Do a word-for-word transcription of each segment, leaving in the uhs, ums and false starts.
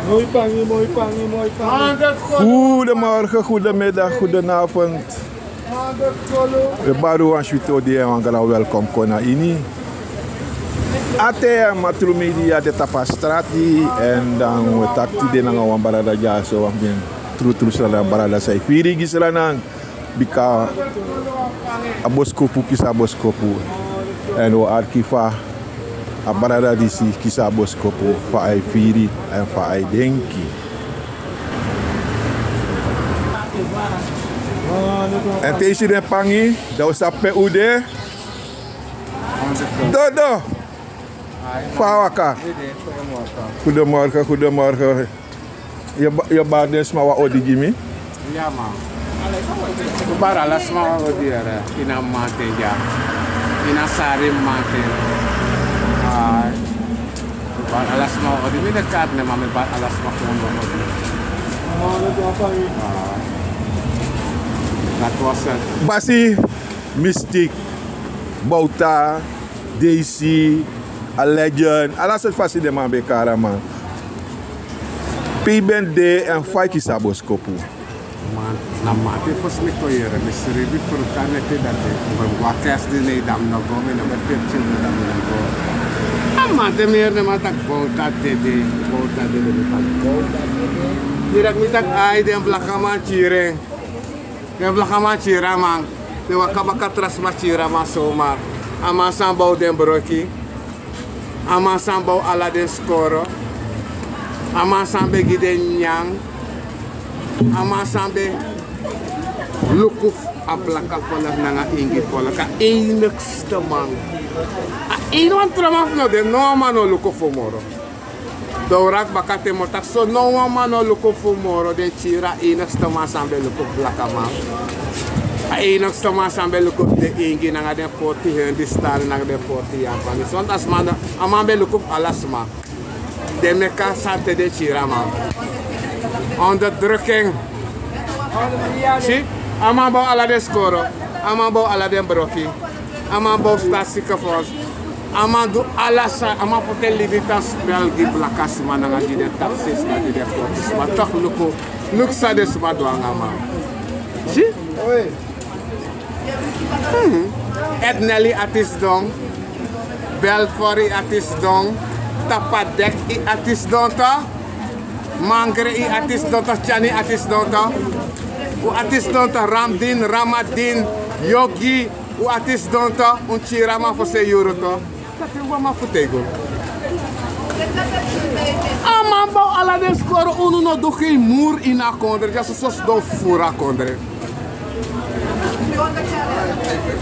Moi pangi, moi pangi, moi pangi. Goedemorgen, goedemiddag, goedenavond. We bari wan switi odi en wan gran welkom kon na ini. A te Matru Media de tapu a strati, èn dan we taki tide nanga wan brada dyaso, wan ben tru tru Sranan brada san e firi gi Sranan. Bika a boskopu kisi a boskopu. Èn we arki fa a brada disi kisi a boskopu, fa a e firi èn fa a e denki. Èn te yu si den pangi, dan un sabi pe un de. Dodo. Fa a waka? Goedemorgen, goedemorgen. Yu e ba-, yu e bari den sma wan odi gi mi? Ya, man. Mi e bari ala sma wan odi, yere. Ini a mamanten dya. Ini a sari mamanten. Ai. Mi e bari ala sma wan odi. Mi no e kari nen, ma mi e bari ala sma fu wan odi. Ai. Dati wani seti. Basi, Mystic, Bouta, Daisy, a Legend, ala sortu fasi den man ben e kari a man. Pe yu ben de èn fa yu kisi a boskopu? Man, na mamanten fosi mi kon yere, mi sribi fruta neti dati. Mi ben go a kerst diner, dan mi no go, mi no ben firi tyenty, dan mi no go. A mamanten mi yere den man taki Bouta dede, Bouta dede, mi taki Bouta dede. Direct mi taki ai, den blakaman kiri en. Den blakaman kiri a man. Den waka baka tra sma kiri a man zomaar. A man san bow den broki. A man san bow ala den skoro. A man san ben gi den nyan. A man san ben luku fu a blaka folku nanga ingi folku. A enigste man. A enigste man fu no de, no wan man no luku fu moro. Dan un raki baka te mi o taki so, no wan man no luku fu moro, den kiri a enigste man san ben luku blakaman. A enigste man san ben luku den ingi nanga den porti Hindustani nanga den porti Yapani. Sonte a sma no, a man ben luku fu ala sma. Den meki a sani te den kiri a man. Onderdrukking. Si, a man bow ala den skoro, a man bow ala den broki. A man bow Staatsziekenfonds. A man du ala sani, a man poti en libi tan spel gi blaka sma nanga gi den taxi sma, gi den porti sma. Toch luku, luku san den sma du nanga a man. Si? Mhm. Etnel, yu ati sidon. Belfort, yu ati sidon. Tapadek, yu ati sidon toch. Mangre, yu ati sidon toch. Tchani, yu ati sidon toch. Un ati sidon toch. Ramdin, Ramadin, Yogi. Un ati sidon toch, un kiri a man fu sei yuru toch. Dati wan man fu teigo. A man bow ala den skoro, unu no du geen muru ini a kondre, dyaso so sidon fufuru a kondre.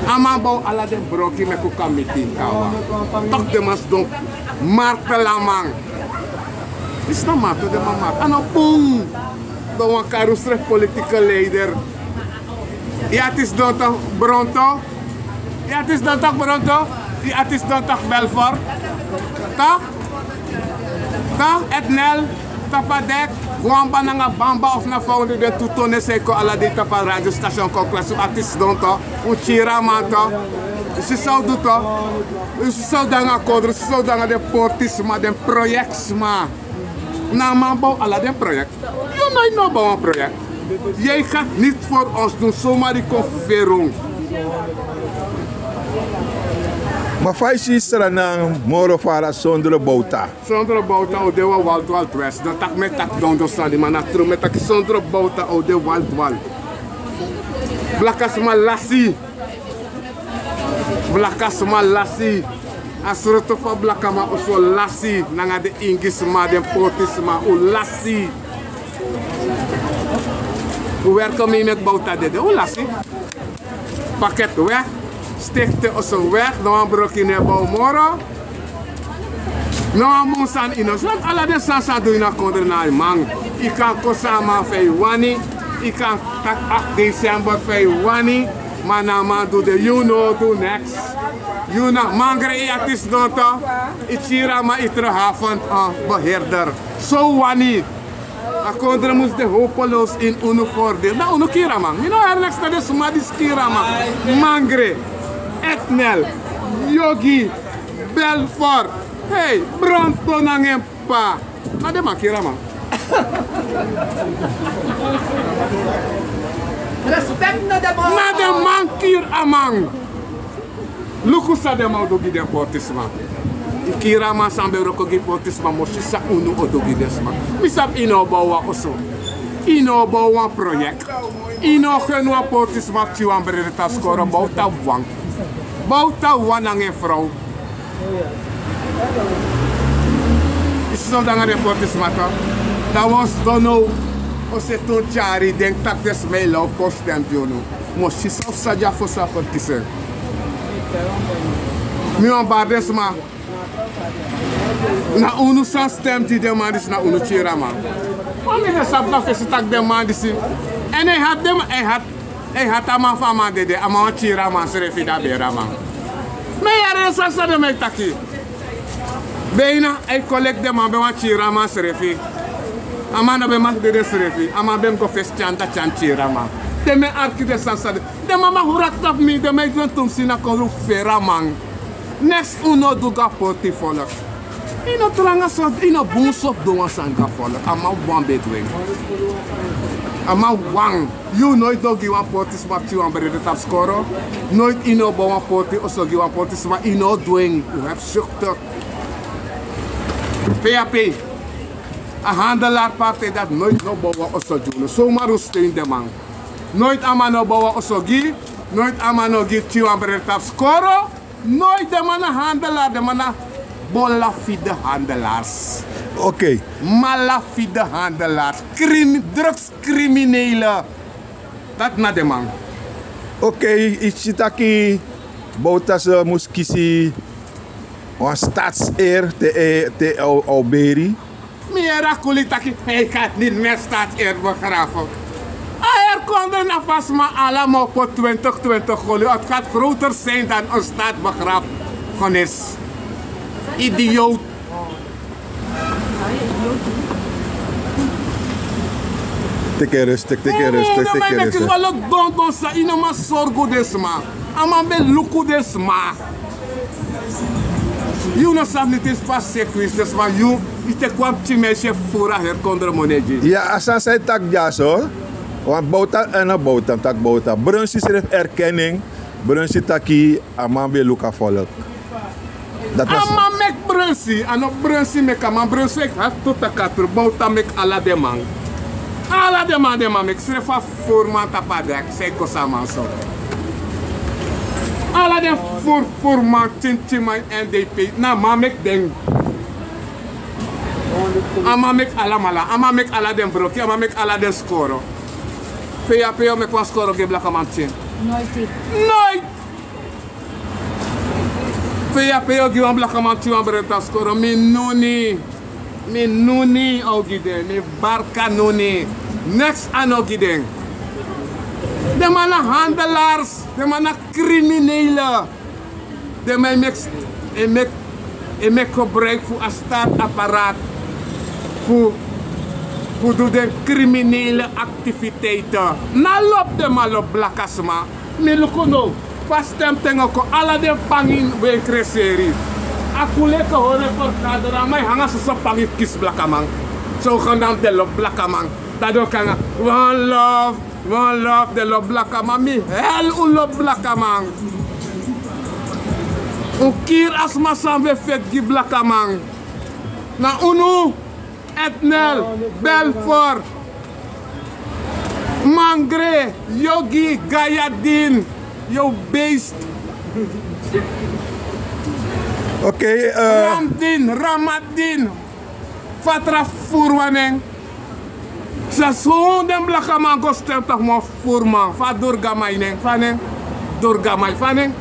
A man bow ala den broki meki un kan miti kawan. Toch den man sidon martelaman. Yu sabi na martel den man martel. A no bun. Dan wan kari un srefi politieke leider. Yu ati sidon toch Bronto. Yu ati sidon toch Bronto. Yu ati sidon toch Belfort. Toch? Toch, Etnel, Tapadek, Gwamba nanga Bamba of na Foundri, den tu Tone san e kon ala dei tapu a radiostation kon klasi, un ati sidon toch, un kiri a man toch. Yu si san un du toch. Yu si san un du nanga kondre, yu si san un du nanga den porti sma, den project sma. Na a man bow ala den project. Yu no, yu no bow wan project. Jij gaat niet voor ons doen, zomaar yu kon fufuru. Ma fa yu si Sranan moro fara sondro Bouta? Sondro Bouta un de wan Wild Wild West. Dan taki mi e taki dondro sani, ma na tru mi e taki, sondro Bouta un de Wild Wild. Blaka sma lasi. Blaka sma lasi. A sroto fu a blakaman oso lasi. Nanga den ingi sma, den porti sma, un lasi. Un werk mi meki Bouta dede, un lasi. Pakket weg, stichting oso weg, no wan broki no e bow moro. No wan mun sani yu no sabi, ala den sani san du ini a kondre na a man. Yu kan kosi a man fa yu wani, yu kan taki acht december fa yu wani, ma na a man du den, yu no du neks. Yu na Mangre, yu ati sidon toch, yu kiri a man, yu terughavend, eh, beheerder. So wani. A kondre mus de hopeloos in unu voordeel. Dan unu kiri a man. Mi no heri neks na den sma disi kiri a man. Mangre, Etnel, Yogi, Belfort. Hey, Bronto nanga en p'pa. Na den man kiri a man. Respect na den man. Na den man kiri a man. Luku san den man o du gi den portisma. Yu kiri a man san ben wroko gi portisma, mi o si san unu o du gi den sma. Mi sabi yu no o bow wan oso. Yu no o bow wan proyek. Yu no o gi wan portisma pikin wan brede tapu skoro, bow tapu wan. Bow tapu wan nanga en frow. Yu si san wi du nanga den portisma tu. Dan wi o sidon now, o seti un tyari, denki tak' den sma e law kon stem gi unu. Mi o si san wi sa du a fosi a ferkisi en. Mi wani bari den sma. Na unu san stem gi den man disi, na unu kiri a man. Ma mi no sabi na fesi tak' den man disi. Èn a e hati den man, a e hati, a e hati a man fu a man dede, a man wani kiri a man srefi, dan a beri a man. Mi e yere san san den man e taki. Beina a e kolekti den man ben wani kiri a man srefi. A man no ben mag dede srefi. A man ben mus go fesi tyan, dan tyan kiri a man. Den man e arki den san san den. Den man mag wraki tapu mi, den man e du en tumsi na kon feri a man. Neks unu o du gi a portifolk. Yu no tranga so, yu no bun so fu du wan sani gi a folok. A man wan ben du en. A man wan. Yu noiti no gi wan portisma pikin wan brede tapu skoro. Noiti yu no bow wan porti oso gi wan portisma, yu no du en. Yu abi sukte. Pe yu abi a handelaar partij dati noiti no bow wan oso gi unu. Zomaar un steun den man. Noiti a man no bow wan oso gi. Noiti a man no gi pikin wan brede tapu skoro. Noiti den man na handelaar, den man na bona fide handelaars. Oké. Malafide handelaars. Krim-, drugscriminelen. Dati na den man. Oké, yu si taki Bouterse mus kisi wan staatseer te, eh, te a o, a o beri. Mi yere a kuli taki, hij gaat niet meer staatseer begraven. A herkondre na fu a sma ala moro twintig twintig goli. Het gaat groter zijn dan een staatbegrafenis. Idioot. Teke rustig, teke rustig, teke rustig. Yu no man meki wan lot don don san, yu no man sorgu den sma. A man ben luku den sma. Yu no sabi niti, yu spa sekwis den sma, yu, yu teki wan pikin meisje furu a herkondre moni gi. Ya, a sani san yu taki dyaso. Want Bouta, eh, no Bouta, mi taki Bouta. Brunsi srefi erken en. Brunsi taki a man ben luku a folok. A man meki Brunsi, a no Brunsi meki a man. Brunsi meki, hati tu taki a tru, Bouta meki ala den man. Ala den man, den man meki, srefi a furu man tapu a dek, san e kosi a man so. Ala den furu, furu man, tintin man, N D P, na a man meki den. A man meki alamala, a man meki ala den broki, a man meki ala den skoro. Pe yu abi, pe yu o meki wan skoro gi blakaman pikin? Noiti. Noiti! Pe yu abi, pe yu o gi wan blakaman pikin wan brede tapu skoro? Mi nuni. Mi nuni a o gi den. Mi barka nuni. Neks a no gi den. Den man na handelaars. Den man na criminelen. Den man e meki, e meki, e meki gebruik fu a staatsapparaat fu, fu du den criminele activiteiten. Na lobi den man lobi blaka sma. Mi luku now, fa stem ten o kon, ala den pangi ben kreseri. A kuli e kon hori en vergadering, a man e hanga soso pangi fu kisi blakaman. Zogenaamd den lobi blakaman. Dati den o kon nanga one love, one love, den lobi blakaman. Mi hel un lobi blakaman. Un kiri a sma san ben feti gi blakaman. Na unu, Etnel, Belfort, Mangre, Yogi, Gayadin, yu beest. Oké, eh. Ramdin, Ramadin, fa tra furu wan nen. San, so den blakaman go stem tapu mi wan furu man, fa Durgamai nen, fa nen, Durgamai, fa nen.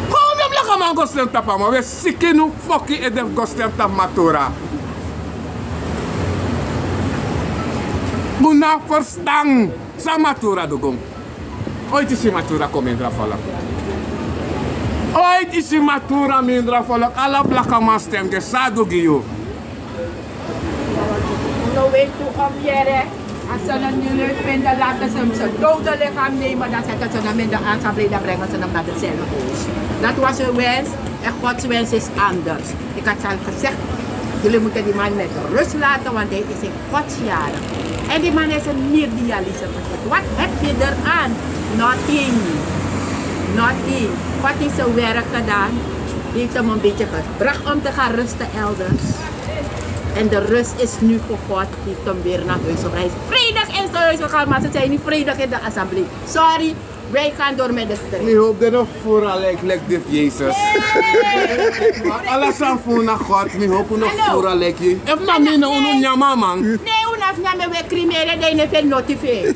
Kon den blakaman go stem tapu a man, we siki unu foki ede fu go stem tapu Matura. Un no abi ferstan san Matura du gi un. Oiti yu si Matura kon mindra folok? Oiti yu si Matura mindra folok? Ala blakaman stem gi en, san a du gi yu? No weet hoe om yere. Als ze het niet leuk vinden, laten ze hem zijn dode lichaam nemen. Dan zetten ze hem in de Ansa Breda, brengen ze hem naar de Zuiderhoofd. Dat was hun wens en Gods wens is anders. Ik had het al gezegd. Jullie moeten die man met rust laten, want hij is in godsjaren. En die man is een medialiser. Wat heb je eraan? Nothing. Nothing. God heeft zijn werk gedaan. Heeft hem een beetje gebracht om te gaan rusten elders. En de rust is nu voor God. Heeft hem weer naar huis gebracht. Hij is vredig in zijn huis gegaan, maar ze zijn niet vredig in de assemblee. Sorry. Wij gaan door met de strijd. Mi hoop den no furu a leki leki di fu Yesus. Ala san furu na God, mi hoop un no furu a leki. Efu na mi, no, unu nyan a man. Ne, unu abi nyan a man, we krimere den, ne fu en noti fu en.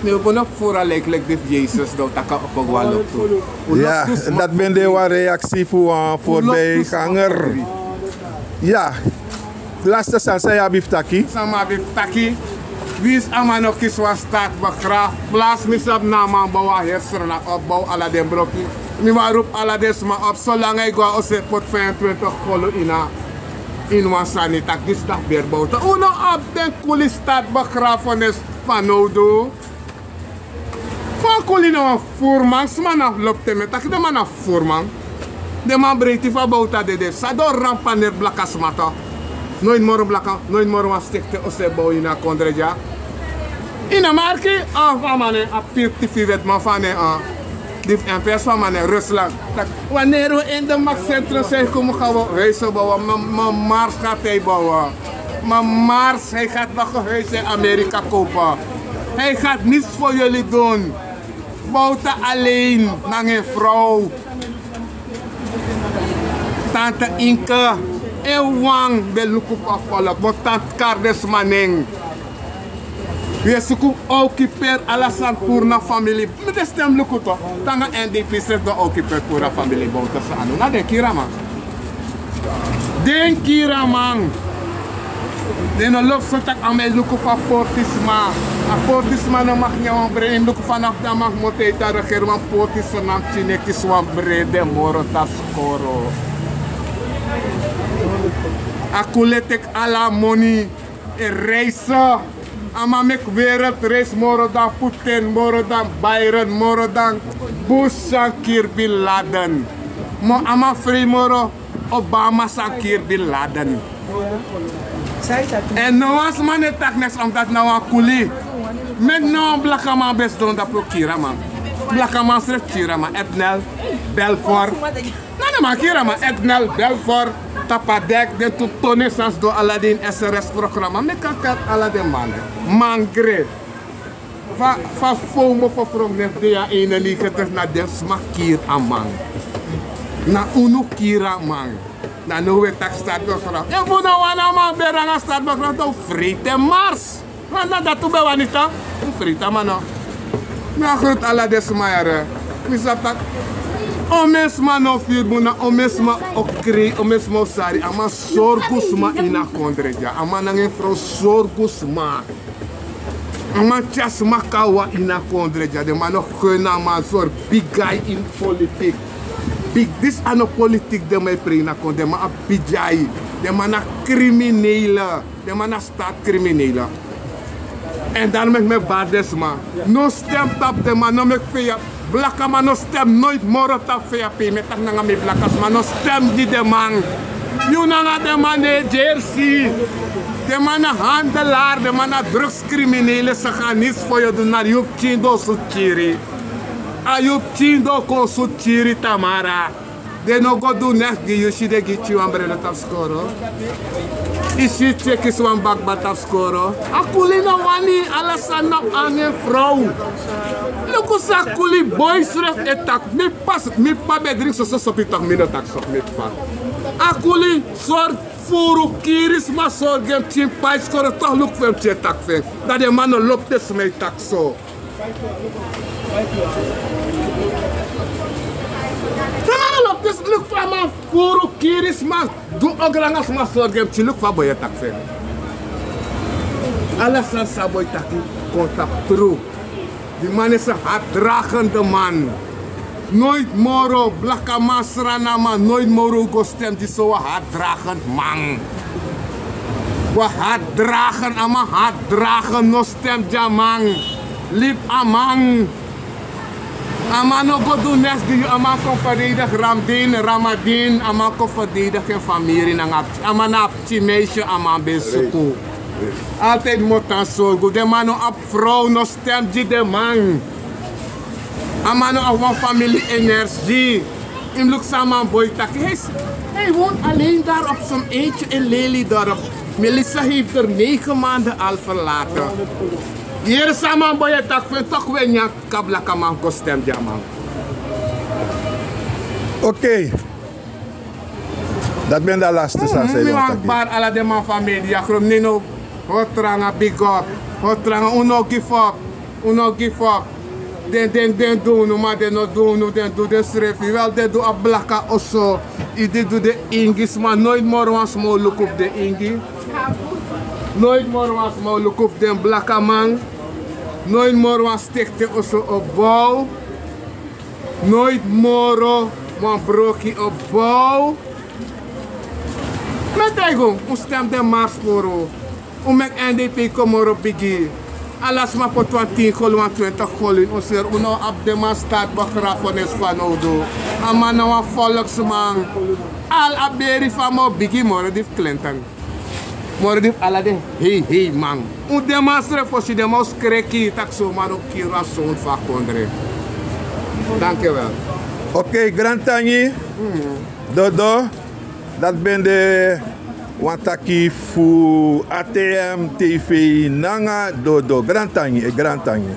Mi hoop un no furu a leki leki di fu Yesus, dan un taki a opo gwe na loktu. Ya, dati ben de wan reaksi fu wan voorbijganger. Ya. Laste sani san yu abi fu taki? San mi abi fu taki? Winsi a man no kisi wan staatbegraafplaats, mi sabi na a man bow a heri Sranan, opbow ala den bloki. Mi wani roepi ala den sma op, solanga yu go na ose, poti vijfentwintig kolu ini a, ini wan sani, taki disi na Beri Bowte. Un no abi den kuli staatbegrafenis fanowdu. Fa kuli na wan voerman, sma na lobi te mi e taki den man na voerman. Den man breiti fa Bowte dede, san den o rampaneri blaka sma toch. Noiti moro blaka, noiti moro wan stekte o sa bow ini a kondre dya. Ini a marki, a fu a man nen, a pirti fu wetiman fu a nen, a di fu en fesi fu a man nen, Rusland. Taki wanneer we in de macht centrum zijn gekomen, gaan we huizen bouwen. Ma, ma Mars gaat hij bouwen. Ma Mars, hij gaat nog een huis in Amerika kopen. Hij gaat niets voor jullie doen. Bowte alleen, nanga en vrouw. Tante Inke, en wan ben luku fu a volk, want tante Kardesma nen. Wi e suku occuperi ala sani puru na famili. Mi de stem luku toch. Te nanga N D P srefi den occuperi puru a famili Bowte Sanu. Na den kiri a man. Den kiri a man. Den no lobi so taki a man e luku fu a portisma. A portisma no mag nyan wan brede. Luku fanafu di a man kmoto e tan regeri wan portisma na pikin e kisi wan brede moro tapu skoro. A kuli e teki ala moni. E reisi. A man meki wereldreis moro dan Putin, moro dan Biden, moro dan Bush san kiri Bin Laden. Ma a man frei moro Obama san kiri Bin Laden. Èn no wan sma no e taki neks, omdat na wan kuli. Meki no wan blakaman ben sidon dape kiri a man. Blakaman srefi kiri a man. Ednel, Belfort. Na den man kiri a man, Ednel, Belfort, tapu a dek, den tu tone san sidon ala den ini S R S programa. Mi kan kari ala den man. Mangre. Fa, fa fomo fofrong ne de ya, eenennegentig, na den sma kiri a man. Na unu kiri a man. Na now wi e taki staatbegraaf. Efu un no wani a man beri nanga staatbegraaf, dan un freiti en mars. Ma na dati un ben wani toch, un freiti a man no. Mi e groet ala den sma yere. Mi sabi taki omeni sma no firi bun, na omeni sma o krei, omeni sma o sari. A man sorgu sma ini a kondre dya. A man nanga en frow sorgu sma. A man tyari sma kon na wan ini a kondre dya. Den man no gun a man sori bigi ai ini politik. Bigi, disi a no politik den man e prei ini a kondre. Den man abi bigi ai. Den man na kriminele. Den man na staatskriminele. Èn dan meki mi e bari den sma. No stem tapu den man, no meki feya. Blakaman no stem noiti moro tapu feya. Pe mi e taki nanga mi blaka sma, no stem gi den man. Yu nanga den man no e gersi. Den man na handelaar, den man na drugskriminele, san kan nisi fu yu du, na yu pikin den o sutu kiri. A yu pikin den o kon sutu kiri tamara. Den no go du neks gi yu, si den gi pikin wan brede tapu skoro. I si pikin e kisi wan bakba tapu skoro. A kuli no wani, ala sani na nanga en frow. Luku san a kuli boi srefi e taki. Mi p'pa, mi p'pa ben dringi soso sopi, toch mi no taki so, mi p'pa. A kuli sori furu, kiri sma, sori gi en pikin, pai skoro, toch luku fa en pikin e taki fu en. Dan den man no lobi den sma e taki so. Te man no lobi den sma, luku fa a man furu, kiri sma, du ogri nanga sma, sori gi en pikin, luku fa a boi e taki fu en. Ala sani san a boi taki kon tapu tru. Di man is een haatdragende man. Noiti moro, blakaman, Srananman, noiti moro un go stem gi so wan haatdragend man. Wan haatdragend, a man haatdragend, no stem gi a man. Libi a man. A man no go du neks gi yu, a man kon ferdedig Ramdin, Ramadin, a man kon ferdedig en famiri nanga a pikin. A man na a pikin meisje a man ben suku. Altijd motan sorgu. Den man no abi frow, no stem gi den man. A man no abi wan famili energie. Yu mus luku san a man boi taki. Hij, hij woont alleen daar op zijn eentje in Lelydorp. Melissa heeft er negen maanden al verlaten. Hier san a man boi e taki fu en, toch wi e nyan. Kan blakaman go stem gi a man. Okei. Dati ben de a laste san a seri. Mi wani taki. Bari ala den man fu a media group, nino, hori tranga, big up. Hori tranga, un no give up. Un no give up. Den, den, den du unu, ma den no du unu, den du den srefi. Wel, den du a blaka oso. Yu di du den ingi sma, noiti moro wan sma o luku fu den ingi. Noiti moro wan sma o luku fu den blakaman. Noiti moro wan stekte oso o bow. Noiti moro wan broki o bow. Mi e taigi un, un stem den mars puru. Un meki N D P kon moro bigi. Ala sma poti wan tin golu, wan twenti golu ini un seri. Un no abi den man start begrafenis fanowdu. A man na wan volksman. Al a beri fu a man o bigi moro di fu Clinton. Moro di fu ala den hei hei man. Un den man srefi o si den man o skreki tak' son man o kiri a sound fu a kondre. Dankjewel. Okei, grantangi. Dodo. Dati ben de wan taki fu A T M T V nanga Dodo. Grantangi, e grantangi.